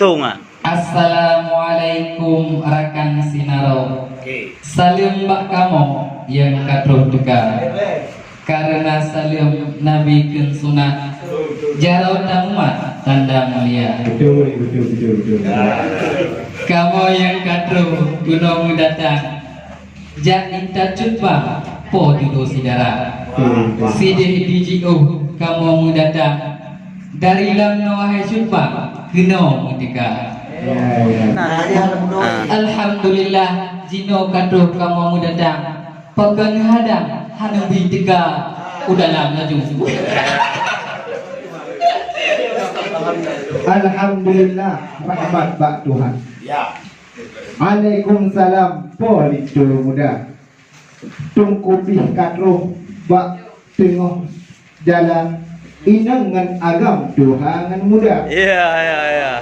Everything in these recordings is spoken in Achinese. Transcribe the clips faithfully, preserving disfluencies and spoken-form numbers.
Tong ah. Assalamualaikum rakan sinaro. Saleuem bak kamoe nyang ka troh teuka. Kareuna saleuem Nabi kheun sunat, jaroe tamumat tanda mulia. Betul, betul, betul, betul. Kamoe nyang ka troh keunoe meudatang, jak intat cut bang po judo syedara. Betul, betul. Sideh jiôh kamoe meudatang, dari lam noe hai cut bang keunoe meuteuka. Ya, ya. Alhamdulillah, jinoe ka troh kamoe meudatang. Pakon hadang hana bri teuka u dalam laju. Alhamdulillah, rahmat bak Tuhan. Ya. Alaikumsalam, po linto muda. Teungku pih ka troh bak teungoh jalan, inong ngon agam, tuha ngon muda. Ya, ya, ya.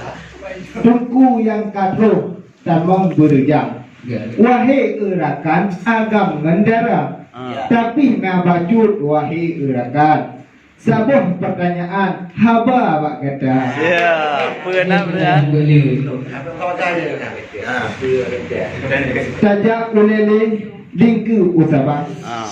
Teungku nyang ka troh tamong beureujang. Ya. Wahé e rakan, agam ngon dara. Ah. Tapi na bacut, wahé e rakan. Saboh peurtanyaan haba bak gata. Ya, peue na, peue na? Tajak ulèe lé lingkeue u Sabang. Ah.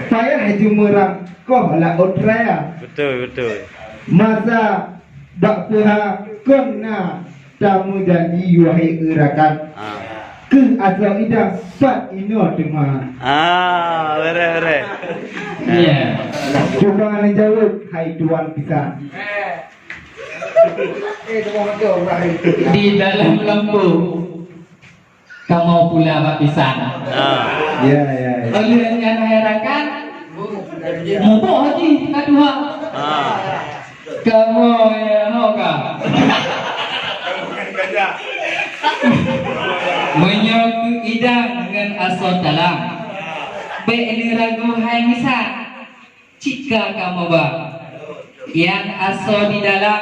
Payah jimeurang koh laôt raya. Betul, betul. Masa bak peuha kon na tameujanji, wahé e rakan. Ah. Keuh asoe idang pat inoe teuma. Ah, beureh, beureh. Ya. Cuba neujaweueb, hai tuan pisang. Di dalam lampôh kamoe pula bak pisang. Ah. Ya, ya, ya. Oleh nyan hai rakan, muboh jih ka tuha. Ah. Kamoe nyang ho ka. Meunyoe keu idang ngon asoe talam, bèk neuragu hai misan. Cit ka kamoe ba. Nyang asoe di dalam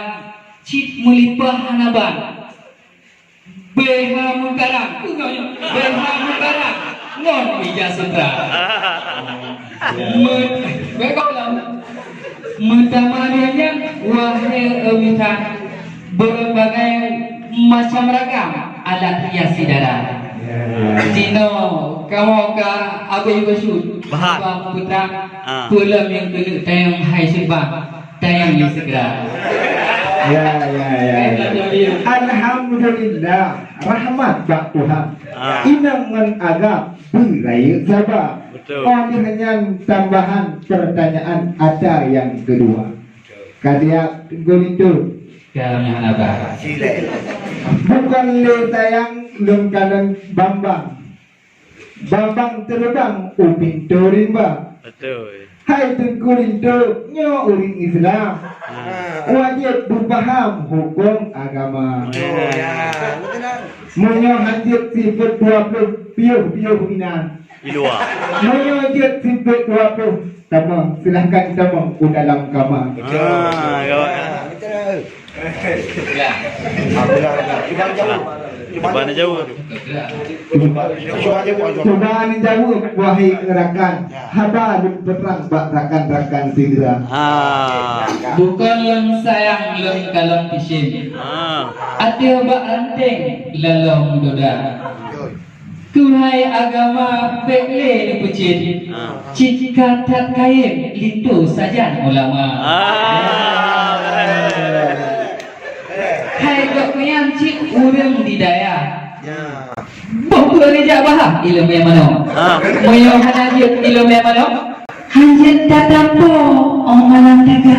cit meulipah hana ban. Beuha meukarang, beuha meukarang ngon ija sutra. Me-, beugohlom. Meutamah nyan, wahé e mita, beureubagai macam ragam alat hias syedara. Ya, ya. Jinoe kamoe ka abéh bacut, bah, bak putra, ah, peulom nyang keuneuk tayong hai syedara. Tayang ni segera. Ya, ya, ya, ya. Alhamdulillah, rahmat bak Tuhan. Ah. Inong ngon agam beurayeuk saba. Betul. Óh lheueh nyan tambahan peurtanyaan ata nyang keudua. Ka siap, Teungku Linto? Ka, nyang haba. Bukon lé sayang lôn kalon Bambang. Bambang teubang u pintoe rimba. Betul. Hai Teungku Linto, nyoe ureueng Islam. Ah. Wajéb beupaham hukôm agama. Betul, ya. Meunyoe hanjeuet sifeuet dua ploh, piôh-piôh inan. Di luwa. Meunyoe jeuet sifeuet dua ploh, tamong, silahkan tamong u dalam kama. Betul. Ah, betul. Ya, betul. Cuba jaweueb. Cuba jaweueb. Cuba jaweueb, wahai rakan. Haba lôn peutrang bak rakan-rakan syedara. Ah. Bukon lôn sayang lôn kalon piseuen. Ah. Ateueh bak ranteng laloe meudoda. Keuhai agama bèk lé neupeucit. Ah. Cit ka that kayém linto sajan ulama. Ah. Hai gobnyan cit ureueng di dayah. Ya. Boh peue neujak bahah ileumèe manoe. Ah. Meunyoe hana jeuet ileumèe manoe, hanjeuet tatampo óh malam teuga.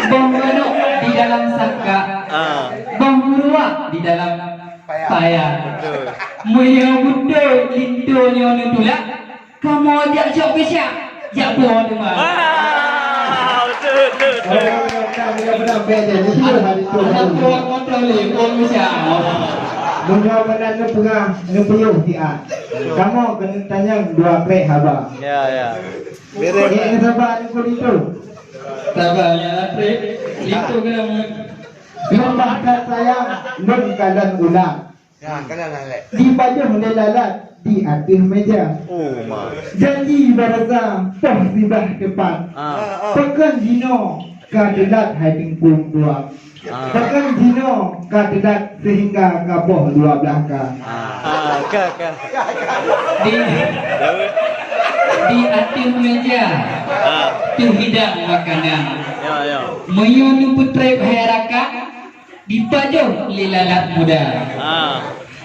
Boh manok di dalam sangka. Ah. Boh meuruak di dalam paya. Betul. Meunyoe beutôi linto nyoe neutulak, kamoe jak cok keucak, jak puwoe teuma. Ah, betul, betul, betul. Anak puwoe moto lé, puwoe keucak. Meunyoe meunan neupeugah, neupeuyôh siat. Kamoe keuneuk tanyong dua trek haba. Ya, ya. Ék, saba Teungku Linto. Saba, ya, trek. Linto keuneuk. Leumah that sayang, lôn kalon ulang. Ya, kan dah lek. Dipajoh lé lalat di ateueh meja. Oh, ma. Janji barasa poh siblah teupat. Ah. Pakon jinoe ka teulat hai Teungku dua. Ah. Pakon jinoe ka teulat sehingga ka poh dua belas ka. Ah, ka, ka. Di, di ateueh meja, ah, teuhidang makanan. Ya, ya. Meunyoe neupeutreb hai rakan, dipajoh lé lalat muda. Ah.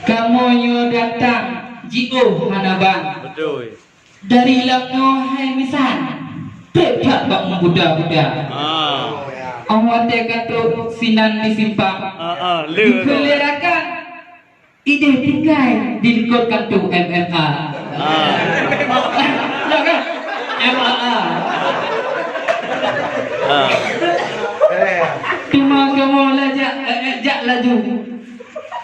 Kamoe nyoe datang jiôh hana ban. Beutôi. Dari lam nyoe hai misan, treb that bak meubuta-buta. Ah. Óh watèe ka trok sinan di simpang, ah, ah, le dikeue lé rakan, idéh tinggai di likot kanto M M A. Ah. Ya kan? M A A. Ah. Teuma kamoe lajak, eh, eh, jak laju.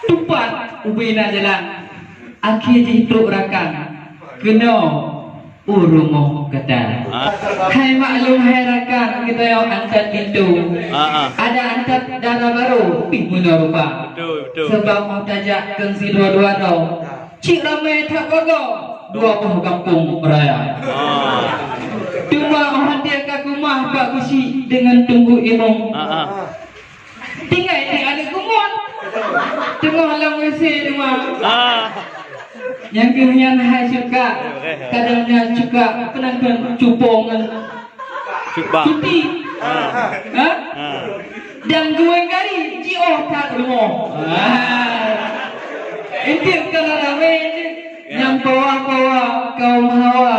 Tupat ubé na jalan. Akhé jih trok rakan keunoe u rumoh gata. Ah. Hai maklum hai rakan, geutanyoe antat linto. Ah, ah. Ada antat dara barô pih meunoe rupa. Betul, betul. Sebab óh tajak keu sidua-dua droe, cit ramé that warga dua boh gampông raya. Ah. Teuma óh watèe ka keumah bak gusi deungon Teungku Imum. Ah, ah. Tinggai di aneuk geumoe teungoh lam W C teuma. Ah. Nyang keuh nyan hai cuka. Kadang nyan cuka peunan kheun cupo ngon cuti. Ah. Ha? Ah. Dan geuwèng gari jiôh that rumoh. Ah. Inti ka ramé nyang pawa-pawa kaum hawa,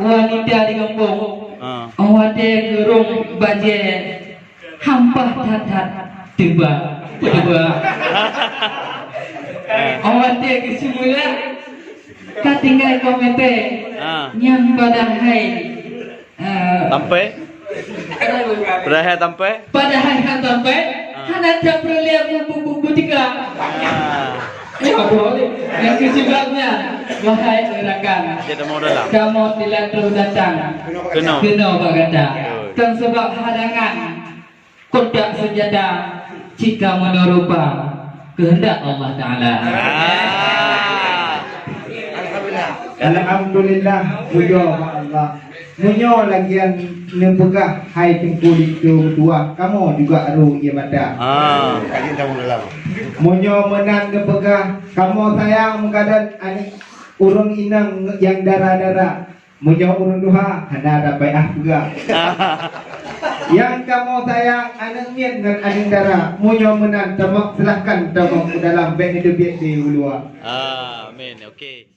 wanita di gampông. Ah. Óh watèe geurông bajèe hampah that-that teuba, teuba. Eh. Óh watèe geuseumula ka tinggai komete. Ah. Nyan padahai, eh, tampai? Padahai tampai? Padahai han tampai, ah, hana tapeureulèe bu-, bu-, bu-, beutika. Ah. Ya, boleh. Nyang keu sebabnya, wahai rakan, kamoe dilatôh datang keunoe bak gata. Betul. Kon sebab hadangan kontak senjata, cit ka meunoe rupa keuheundak Allah Taala. Ah. Alhamdulillah. Alhamdulillah, pujoe bak Allah. Meunyoe lagèe neupeugah hai Teungku Linto meutuah, kamoe juga aro ié mata. Ah. Meunyoe meunan neupeugah, kamoe sayang meugadang aneuk ureueng inong nyang dara-dara. Meunyoe ureueng tuha, hana dapeuah peugah. Nyang kamoe sayang aneuk miet ngon aneuk dara. Meunyoe meunan, tamong, silahkan tamong u dalam, bèk neuteubiet di luwa. Amin. Oke.